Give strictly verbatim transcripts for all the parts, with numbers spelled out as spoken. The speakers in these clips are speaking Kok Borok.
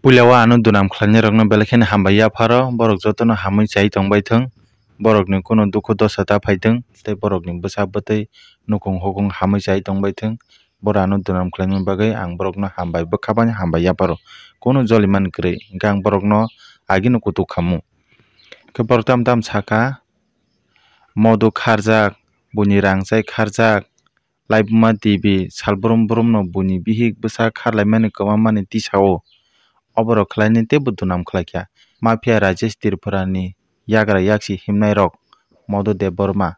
Puila o ano dunam khlainairokno belai kheno hambai yapharo, borok jotono hamwi chai tongbaithwng, borokni kunu dukhu dosa ta phaithwng, tei borokni bwsa bwtwi nukung hukung hamwi chai tongbaithwng. Borok ano dunam khlaimani bagwi ang borokno hambai bwkha bai hambai yapharo, kunu jolimani kwrwi, hwnkhe ang borokno agino kutuk khamu. Khe borok tam tam sakha, modo kharjak, buini rang chai kharjak, Laibuma T V sal brum brumno buini bihik bwsa kharlaimani kwmamani tisao. Oborok khlainai teibo dunam khlaikha. Mafia Rajesh Tripurani yagra yaksi himnairok Modo Debbarma.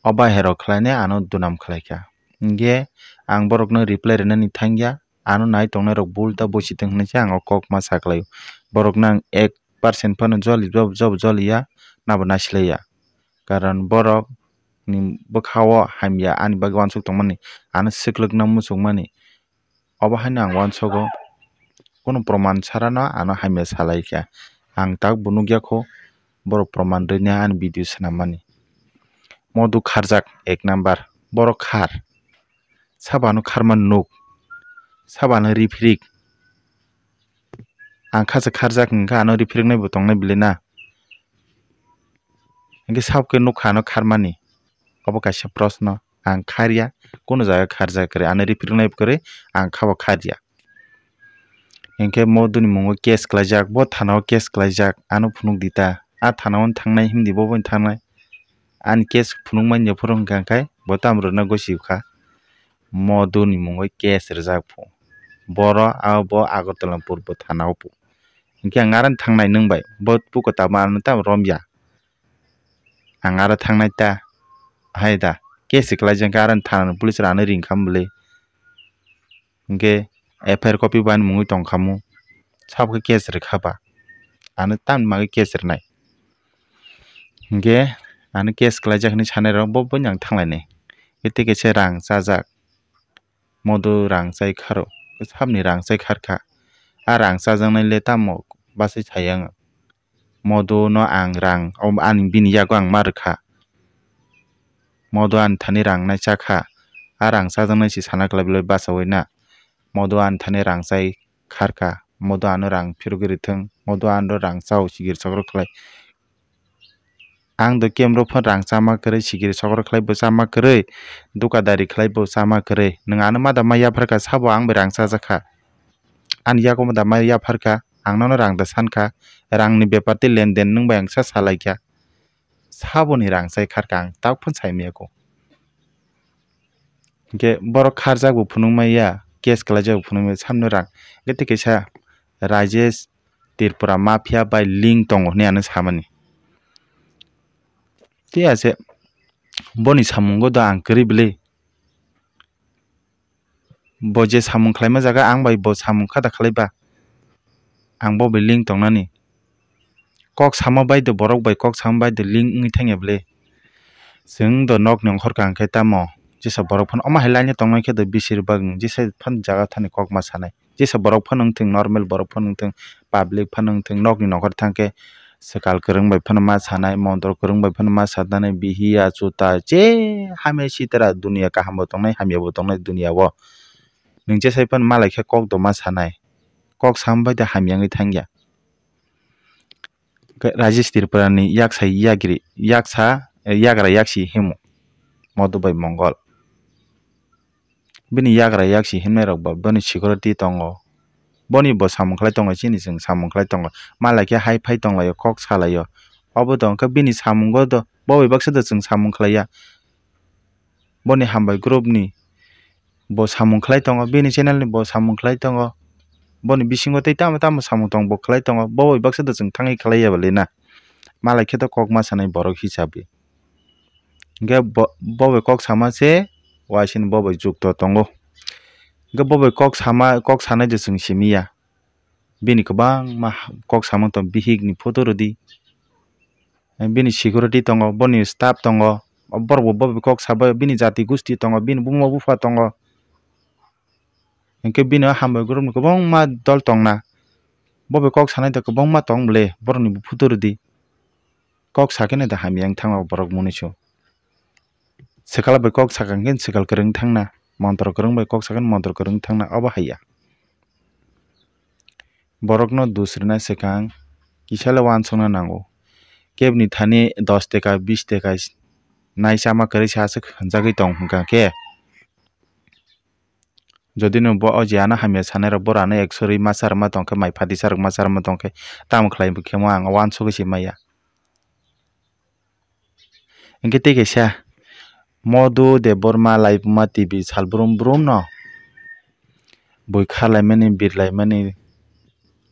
O bahairok khlainai ano dunam khlaikha. Hinkhe ang borokno reply rwnani thangya, ano nai tongnairok bul ta bosi thwng hinwi se ang o kok ma sa khlaio. Borokno ang ek percent phano joli job job joliya nabo nasilaiya. Karon borok ni bwkha o hamya ani bagwi uansuk tongmani, ano swklwkna muchungmani. Obo haino ang uansugo, kunu proman sarano ano hamya salaikha. Ang tak bo nukya kho, borok proman rwini ani video swnammani. Modo kharjak ek number, borok khar. Sabo ano kharmani nuk, sabo ano riphirik. Ang kha se kharjak hwnkha ano riphriknai bo tongnai bwlwi na. Hinkhe sabo khe nukha ano kharmani. Obo kaisa proshno. Ang kharya, kunu jaga kharjak kwrwi, ano riphriknai kwrwi, ang khabo kharya. Hinkhe Modoni mungo case khlaijak, bo thana o case khlaijak, ano phunuk di ta. A thana o thangnai himdi, bo bo thangnai. Ani case phunukmani jephuru hwnkha khe bo tamo rwna gosi kha. Modoni mungo case rwjak phu. Boro abo Agartala purbo thana o phu. Hinkhe ang aroni thangnai nwng bai, bo puko tamo ano tamo romya. Ang aro thangnai ta, hai da, case se khlaijak khe aroni thana ni police rok ano ring kha bwlwi. Hinkhe F I R copy bo ani mungwi tong khamu, sabo khe case rwkha ba, ano tamni bagwi case rwnai? Hinkhe ano case khlaijak hinwi sanai rok bo, bo ang thanglainai. Tei kaisa rang chajak, Modo rang chai kharo, sabni rang chai kharkha. A rang chajaknai le tamo bachai sai ang. Modo no ang rang, o ani bini yago ang ma rwkha. Modo ani thani rang nai chakha. A rang chajaknai se sana kwlai belai bachaui na. Modo ani thani rang chai kharkha. Modo ano rang phirogwi rwthwng. Modo ano rang chao sigiri sokro khlai. Ang do kemro phano rang chama kwrwi, sigiri sokro khlai bo chama kwrwi, dukadari khlai bo chama kwrwi. Nwng ano ma da ma yapharkha, sabo ang bai rang chajakha. Ani yago ma da ma yapharkha, ang nono rang da sankha. Rangni bepar tei lenden nwng bai ang sa salaikha. Saboni rang chai kharkha ang tabuk phano sai maya kho. Hinkhe borok kharjak bo phunuk maya, case khlaijak bo phunuk maya, samno rang. Hinkhe tei kaisa Rajesh Tripura mafia bai link tongo hinwi ano samani. Tei ase boni samungo do ang kwrwi bwlwi. Bo je samung khlaima jaga ang bai bo samung kha da khlai ba. Ang bo bai link tongnani. Kok sama bai do borok bai kok sama bai do link wngwi thangya bwlwi. Chwng do nokni ongkhorka hwnkhe tamo jesa borok phano omo hai line o tongnai khe do bisir bak jesa phano jaga thani kok ma sanai. Jesa borok phano wngthwng, normal borok phano wngthwng, public phano wngthwng, nokni nokhor thangkhe swkal kwrwng bai phano ma sanai, montro kwrwng bai phano ma sanai, bihiya, chuta, je hamya sitra duniya kaham bo tongnai, hamya bo tongnai duniya o. Nwng jesai phano malaikhe kok do ma sanai, kok sam bai de hamya wngwi thangya. Rajesh Tripura ni yaksa yagri, yaksa, yagra yaksi himo Modo bai Mongol. Bini yagra yaksi himnai rok ba bini security tongo. Boni bo samung khlai tongo, chini chwng samung khlai tongo. Malaikhe hai phai tonglaio, kok salaio. Obo tongkhe bini samungo do, bo bai baksa do chwng samung khlaiya. Boni hambai group ni bo samung khlai tongo, bini channel ni bo samung khlai tongo. Boni bisingo tei tamo tamo samung tong bo khlai tongo. Bo bai baksa do chwng thangwi khlaiya bwlwi na. Malaikhe do kok ma sanai borok hisabwi. Hinkhe bo, bo bai kok sama se uaisini bo bai jukto tongo. Hinkhe bo bai kok sama, kok sanai je chwng simi ya. Bini kwbangma kok samung tong, bihik ni photo rwdi. Bini security tongo, boni staff tongo. Borok bo bo bai kok sabai, bini jati gusti tongo, bini buma bupha tongo. Hinkhe bini o hambai group ni kwbangma dol tongna. Bo bai kok sanai da kwbangma tong bwle, borok ni bo photo rwdi. Kok sakhe no da hamya wng thangma borok mwnwi su. Swkal bai kok sakha hwnkhe swkal kwrwng thangna, montro kwrwng bai kok sakha hwnkhe montro kwrwng thangna, obo haiya. Borokno dus rwna swkang kisa le uansukna nango. Kebni thani dos teka, bis teka nai chama kwrwi se aswk hwnjagwi tong hwnkha khe. Jodi no bo o je ano hamya sanai rok, boro ano ekso rwi masa rwma tong khe, mai phadi sa rok masa rwma tong khe, tamo khlai khe mo ang uansugwi se maya. Hwnkhe tei kaisa Modu Debbarma Laibuma T V sal brum brum no bui kharlaimani, birlaimani,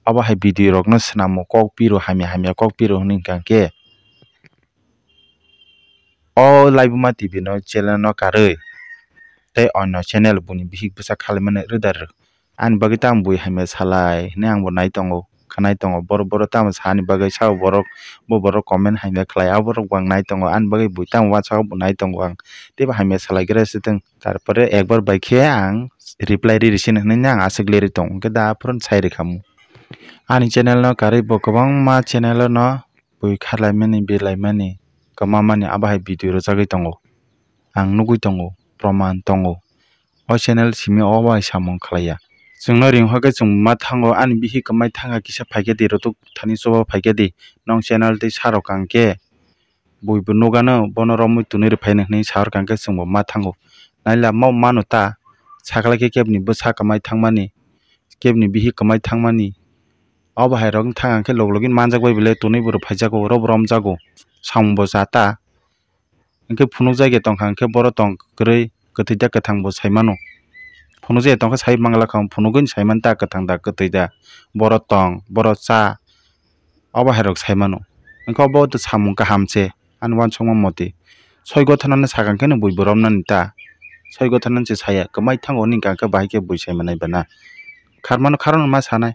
obo hai video rokno swnamo, kok piro hamya hamya kok piro hwnwi hwnkha khe. O Laibuma T V no channel no karwi tei onno channel buini bihik bwsa kharlaimani roda rw. Ani bagwi tamo bui hamya salai hwnwi ang bo nai tongo, khnai tongo. Borok, borok tamo sani bagwi sao borok, bo borok comment hamya khlai, aborok bo ang nai tongo. Ani bagwi bui tamo uansukha bo nai tongo ang, teibo hamya salai gra se tong. Tarpore ekbar bai khe ang reply riri sini hwnwi ang aswk lerwi tongo, hwnkhe da aphuru sai rwkha mo. Ani channel no karwi bo kwbangma channel no bui kharlaimani, birlaimani, kwmamani abo hai video rwjagwi tongo. Ang nugwi tongo, proman tongo. O channel simi obo hai samung khlaiya. Chwngno ring hwnkhe chwng ma thango, ani bihik kwmai thangkha kisa phaikhe di, rutuk thani chuba phaikhe di, nong channel tei sa rwkha hwnkhe buibo nugano bono romwi tunwi rwphaino hwnwi sa rwkha hwnkhe chwngbo ma thango. Naila mo mano ta, sakhlai khe kebni bwsa kwmai thangmani, kebni bihik kwmai thangmani. Obo hai rok wng thang hwnkhe log login manjak bai belai tunwi bo rwphaijago, robo romjago, samungbo cha ta. Hwnkhe phunukjagwi tongkha hwnkhe borok tong kwrwi kwthwi da kwthang bo sai mano. Phunukjagwi tongkhe sai mangla kha, phunugwino sai man ta kwthang da kwthwi da, borok tong, borok cha, obo hai rok sai mano. Hwnkhe obo to samung kaham se ani uansukma moti. Soi gothanano sakha hwnkhe no bui bo romnani ta, soi gothanano se saya, kwmai thango hwnwi hwnkha hwnkhe bahai khe bui sai manai bana. Kharmano kharokno ma sanai,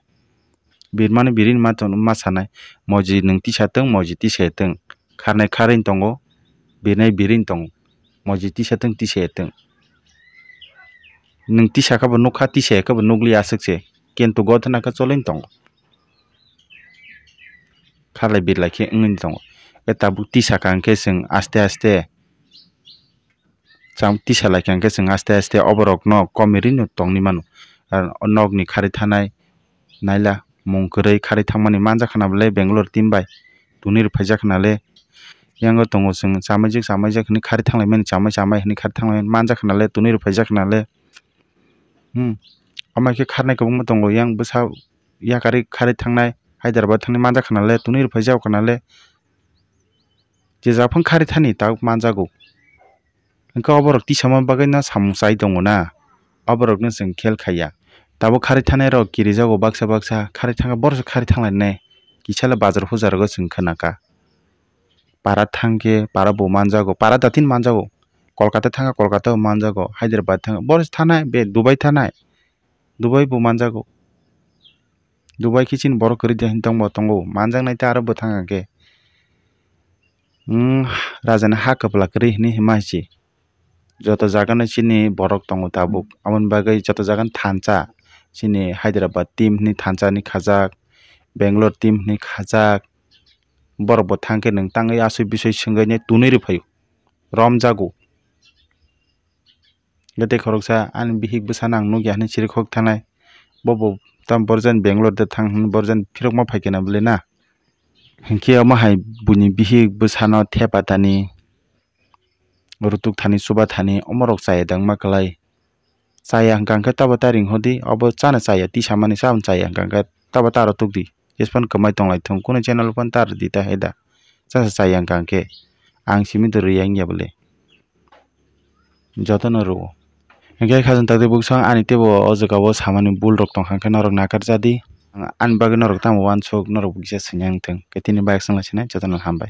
birmani birini ma tong, ma sanai, moji nwng tisa tong, moji tisa tong, kharnai kharwi tongo, birnai birwi tongo, moji tisa tong, tisa tong. Nwng tisa khe bo nukha, tisa khe bo nukliya aswk se, kintu gothana khe cholwi tongo. Kharlai birlai khe wngwi tongo. Khe tabuk tisa kha hwnkhe chwng aste aste cham tisa lai kha hwnkhe chwng aste aste oborokno komorino tongwi mano. Ar o nokni kharwi thanai naila mung kwrwi kharwi thangmani manjak khna bwle Bangalore team bai tunwi rwphaijak khna le. Yango tongo chwng chamaijak chamaijak hwnwi kharwi thanglaimani, chamai chamai hwnwi kharwi thanglaimani manjak khna le, tunwi rwphaijak khna le. Hmm. Omo hai khe kharnai kwbangma tongo, yang bwsa yakarwi kharwi thangnai, Hyderabad thangwi manjak khna le, tunwi rwphaijak khna le. Je jak phang kharwi thani tabuk manjago. Hwnkhe oborok tisama bagwi no samung chai tongo na, oborokno chwng khel khaiya. Tabuk kharwi thanai rok kirijago baksa baksa, kharwi thangkha borok se kharwi thanglainai, kisa le bazar hujar rogo chwng khna kha. Para thangkhe para bo manjago, para datin manjago, Kolkata thangkha Kolkata bo manjago, Hyderabad thangkha, borok se thanai be Dubai thanai, Dubai bo manjago. Dubai khe chini borok kwrwi de hinwi tongbo tongo, manjaknai ta aro bwthang hwnkhe. Wng rajani ha kwpla kwrwi hinwi hima hai se. Joto jagano chini borok tongo tabuk, aboni bagwi joto jagano thansa. Chini Hyderabad team hinwi thansa hinwi khajak, Bangalore team hinwi khajak. Borok bo thangkhe nwng tangwi asoi bisoi swngwi nai tunwi rwphaio, romjago. Tei khoroksa ani bihik bwsano ang nukya hinwi chirikhok thanai. Bobo tamo borjani Bangalore de thang hinwi borjani phirokma phaikhe na bwle na. Hinkhe omo hai buini bihik bwsano thepa thani, rutuk thani, chuba thani, omorok chaya dangma kwlai. Chaya hwnkha hwnkhe tabo ta ring hodi, obo chana chaya, tisamani chabo chaya hwnkha hwnkhe tabo ta aro tukdi. Jespan kwmai tonglai thung, kunu channel phano ta rwdi ta hai da. Chasa chaya hwnkha hwnkhe ang simi do rwya wngya bwle. Jotono rwo. Hinkhe khajang takti buksong ani teibo o jaga o samani bul rok tongkha hwnkhe norok nakar jadi. Ani bagwi norok tamo uansuk, norok bo kisa swinya wngthung. Khe tini bayek swngla sinai, jotono hambai.